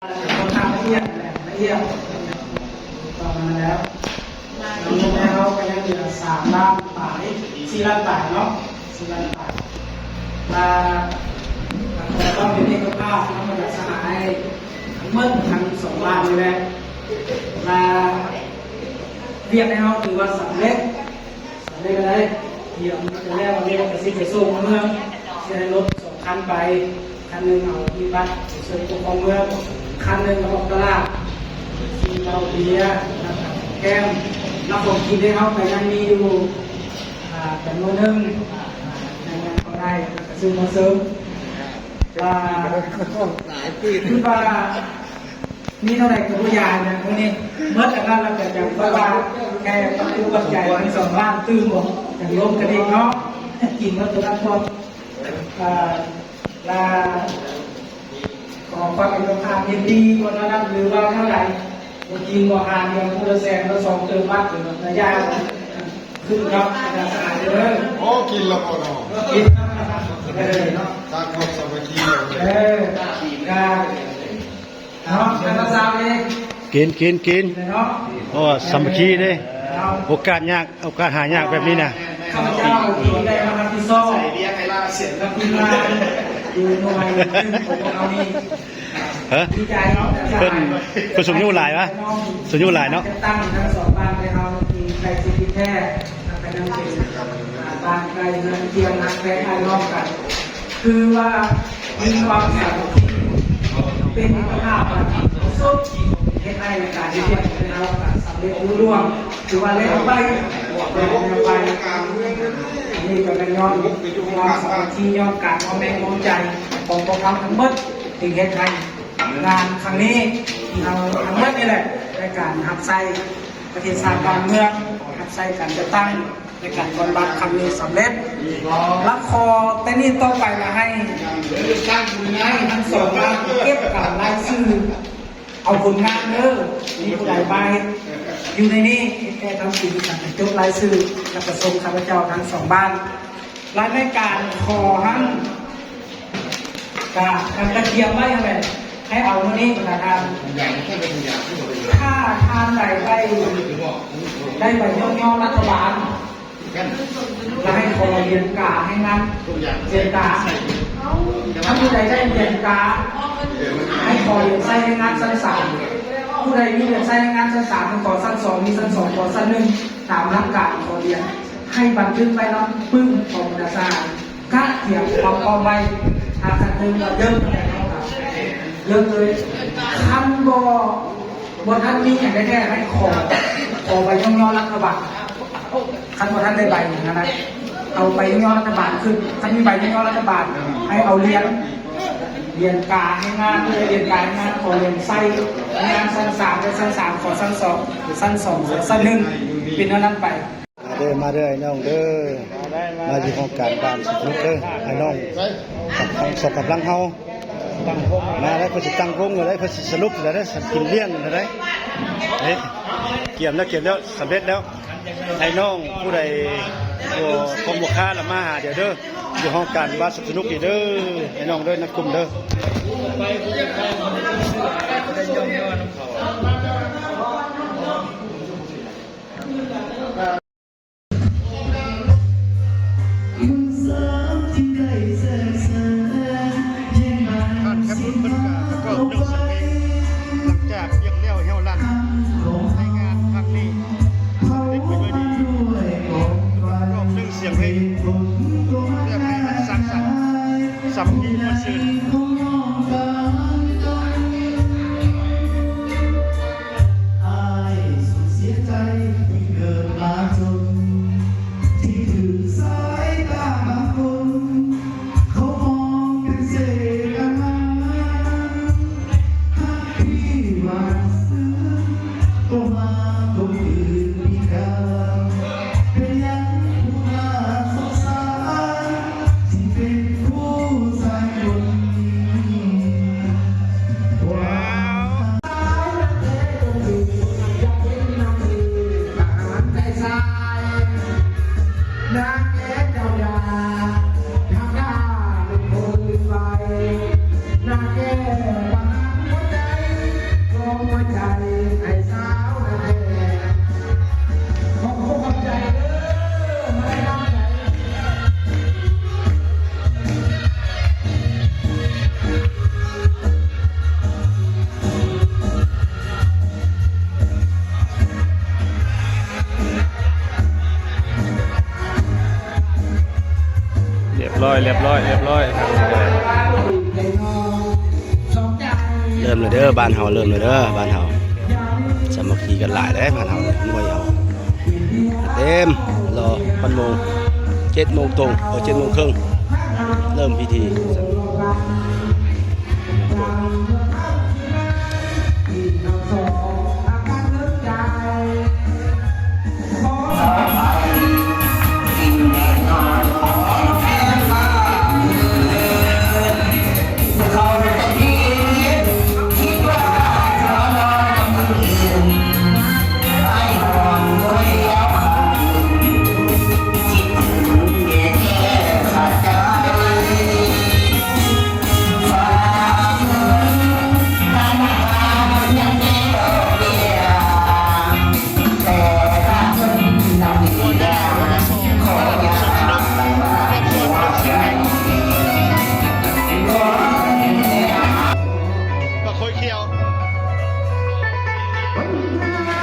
ຂ້ອນຂ້າງລະອຽດ ລະອຽດ ປະມານນັ້ນແລ້ວ. ລະງົບໃນເຮົາກໍຍັງເຫຼືອສາມລ້ານປາຍ ສີ່ລ້ານປາຍເນາະ ສີ່ລ້ານປາຍ. ລະ ລະຂໍຕ້ອນເປັນເອກະພາບນຳບັນດາສະຫາຍທັງໝົດທັງສອງລ້ານນີ້ແຫຼະ. ລະວຽກໃນເຮົາຖືວ່າສຳເລັດ. ສຳເລັດແລ້ວເດ້ ຕຽມແລ້ວ ເຮົາກະຊິໄປສົ່ງເມືອງ ຊິໃຫ້ລົດສອງຄັນໄປ ຄັນໜຶ່ງເອົາມີບັດໄປສົ່ງປົກຄອງເມືອງ ຄັນໜຶ່ງເອົາອອກຕະຫຼາດ ຊື້ເຫຼົ້າເບຍ ແກ້ມ ແລ້ວຂອງກິນໃຫ້ເຮົາກະຍັງມີຢູ່ ອ່າ ຈຳນວນໜຶ່ງ ອ່າ ຍັງ ຍັງພໍໄດ້ ກະຊື້ມາເສີມ ລະ ຄືວ່າ ມີເທົ່າໃດກະບໍ່ຢາກນະມື້ນີ້ ໝົດອັນນັ້ນລະກະຈະ ເພາະວ່າແຄ່ປັດຈຸປັດໄຈທັງສອງລ້ານຕື່ມບໍ່ ຈັ່ງລົມກະດິກເນາະ ກິນໝົດຕົວນັ້ນໝົດ. ເອີ ລະ ຂໍຄວາມເປັນເຈົ້າພາບຍິນດີບໍ່ເທົ່ານັ້ນ ຫຼືວ່າເທົ່າໃດ ບໍ່ກິນບໍ່ຫານ ດຽວຜູ້ລະແສນລະສອງ ເຕີມບັດ ຫຼືວ່າລະຢາ ຂຶ້ນກັບຄະນະສະຫາຍເດີ. ໂອ້ ກິນລະບໍ່ເນາະ ກິນ ເອີ ສ້າງຄວາມສາມັກຄີ ເອີ ກະ ເນາະ ທ່ານລະຊາວເອງ ກິນ ກິນ ກິນ ເນາະ ໂອ້ ສາມັກຄີເດ້ ໂອກາດຍາກ ໂອກາດຫາຍາກແບບນີ້ນະ. ຂ້າພະເຈົ້າທີ່ໄດ້ມາຮັບຜິດຊອບ ໃສ່ເບຍໄປລາວເສຍ ກັບທີມງານຢູ່ໜ່ວຍໜຶ່ງຂອງພວກເຮົານີ້ ຮະ ດີໃຈເນາະ ເພິ່ນ ເພິ່ນສູງອາຍຸຫຼາຍວະ ສູງອາຍຸຫຼາຍເນາະ ຈັດຕັ້ງທັງສອງບ້ານໃຫ້ເຮົາທີ່ໃກ້ຊິດແທ້ ແລ້ວກະຍັງເປັນ ອ່າ ບ້ານໃກ້ເຮືອນຄຽງ ຮັກແພງອ້າຍນ້ອງກັນ ຄືວ່າມີຄວາມສາມັກຄີ ເປັນເອກະພາບ ແບບສຸດ ເຮັດໃຫ້ການເຮັດວຽກຂອງເຮົາກະສຳເລັດລຸລ່ວງ ຖືວ່າແລ້ວໄປ ແລ້ວໄປ. ອັນນີ້ກະແມ່ນຍ້ອນຄວາມສາມັກຄີ ຍ້ອນການຮ່ວມແຮງຮ່ວມໃຈຂອງພວກເຮົາທັງໝົດ ຈຶ່ງເຮັດໃຫ້ງານຄັ້ງນີ້ ທີ່ເຮົາທັງໝົດນີ້ແຫຼະ ໃນການຮັບໃຊ້ປະເທດຊາດບ້ານເມືອງ ຮັບໃຊ້ການຈັດຕັ້ງ ໃນການກ່ອນບັດຄັ້ງນີ້ສຳເລັດ. ລະຂໍແຕ່ນີ້ຕໍ່ໄປລະໃຫ້ ໃຫ້ທັງສອງບ້ານເກັບກຳລາຍຊື່ ເອົາຜົນງານເດີ ມີຜູ້ໃດມາເຮັດຢູ່ໃນນີ້ ເຮັດແຕ່ທຳກິນ ກະຈົດລາຍຊື່ ລະກະສົ່ງຂ້າພະເຈົ້າທັງສອງບ້ານ. ລະໃນການຂໍຫັ້ນ ກະ ກະກະກຽມໄວ້ຫັ້ນແຫຼະ ໃຫ້ເອົາມື້ນີ້ບັນດາທ່ານ ຖ້າທ່ານໃດໄດ້ ໄດ້ໃບຍ້ອງຍໍລັດຖະບານ ລະໃຫ້ຂໍຫຼຽນກາໃຫ້ງານຫຼຽນກາ ຖ້າຜູ້ໃດໄດ້ຫຼຽນກາ ໃຫ້ຂໍຫຼຽນໄຊໃຫ້ງານຊັ້ນສາມ ຜູ້ໃດມີຫຼຽນໄຊໃຫ້ງານຊັ້ນສາມ ໃຫ້ຂໍຊັ້ນສອງ ມີຊັ້ນສອງ ຂໍຊັ້ນໜຶ່ງ ຕາມຫຼັກການຂໍຫຼຽນ ໃຫ້ບັນທຶກໄວ້ນຳປຶ້ມຂອງບັນດາສະຫາຍ ກະກຽມຄວາມພ້ອມໄວ້ ຖ້າຊັ້ນໜຶ່ງກະເລີ່ມຕັ້ງແຕ່ເຮົາກະເລີ່ມເລີຍ ຄັນບໍ່ ບໍ່ທັນມີຫຍັງແທ້ໆ ໃຫ້ຂໍ ຂໍໃບຍ້ອງຍໍລັດຖະບານ ຄັນບໍ່ທັນໄດ້ໃບຫັ້ນນະ ເອົາໃບຍ້ອງຍໍລັດຖະບານຂຶ້ນ ຄັນມີໃບຍ້ອງຍໍລັດຖະບານ ໃຫ້ເອົາຫຼຽນ ຫຼຽນກາໃຫ້ງານ ຫຼຽນກາໃຫ້ງານ ຂໍຫຼຽນໄຊໃຫ້ງານຊັ້ນສາມ ຊັ້ນສາມ ຂໍຊັ້ນສອງ ຊັ້ນສອງ ຂໍຊັ້ນໜຶ່ງ ເປັນແນວນັ້ນໄປ. ມາເດີ ມາເດີ ອ້າຍນ້ອງເດີ ມາຢູ່ຫ້ອງການບ້ານສະໜຸກເດີ ອ້າຍນ້ອງ ສອງກຳລັງເຮົາ ມາແລ້ວ ເພິ່ນຊິຕັ້ງວົງແລ້ວ ເພິ່ນຊິສະຫຼຸບແລ້ວເດີ ກິນລ້ຽງແລ້ວເດ້ ເອີ ກຽມແລ້ວ ກຽມແລ້ວ ສຳເລັດແລ້ວ. ອ້າຍນ້ອງຜູ້ໃດບໍ່ ຂອງບໍ່ຄາລະມາຫາດຽວເດີ ຢູ່ຫ້ອງການບ້ານສະໜຸກນີ້ເດີ ອ້າຍນ້ອງເດີ ໃນກຸ່ມເດີ. ທ່ານແຄມບຸນເພິ່ນກະປະກອບເລື່ອງສະເພງ ຫຼັງຈາກວຽກແລ້ວແຫ້ວຫຼັງໃນງານຄັ້ງນີ້ ເປັນໄປດ້ວຍດີ ປະກອບເລື່ອງສຽງເພງ ແບບໃຫ້ມັນສັງສັນ ສາມັກຄີມ່ວນຊື່ນ. ອ້າຍສຸດເສຍໃຈທີ່ເກີດມາຈົນ ທີ່ຖືກສາຍຕາບາງຄົນ ເຂົາມອງເປັນເສດອາຫານ ຫາກພີ່ວ່າຊື່ ກໍມາຂົ່ມຂືນພິການ ເປັນຫຍັງຜູ້ໜ້າສົງສານ ທີ່ເປັນຜູ້ຊາຍຄົນ ຮຽບຮ້ອຍ ຮຽບຮ້ອຍ ເລີ່ມແລ້ວເດີ ບ້ານເຮົາເລີ່ມແລ້ວເດີ ບ້ານເຮົາ ສາມັກຄີກັນຫຼາຍເດ້ ບ້ານເຮົານີ້ ມວຍເຮົາ ເຕັມ ລໍຮອດໂມງ ເຈັດໂມງຕົງ ເອີ ເຈັດໂມງເຄິ່ງ ເລີ່ມພິທີ.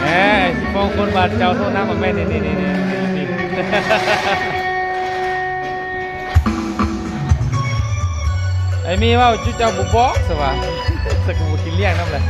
ແໝ ຊິຟ້ອງຄົນວ່າເຈົ້າໂທນຳ ແມ່ນ ນີ້ໆໆ ໄອ້ມີເວົ້າ ຈຸເຈົ້າບໍ່ບອກຊະວ່າ ສະກູບໍ່ກິນລ້ຽງນຳແຫຼະ.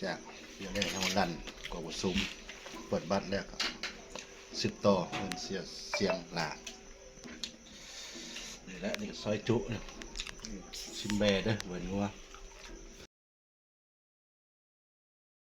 ຈາກວຽກແລ້ວ ເຮົາລັນກອງປະຊຸມ ເປີດບັດແລ້ວກໍສືບຕໍ່ເຮືອນເສຍ ສຽງຫຼາ. ນີ້ແຫຼະ ນີ້ກໍຊອຍຈຸ ຊິມແບເດີ ເບິ່ງວ່າ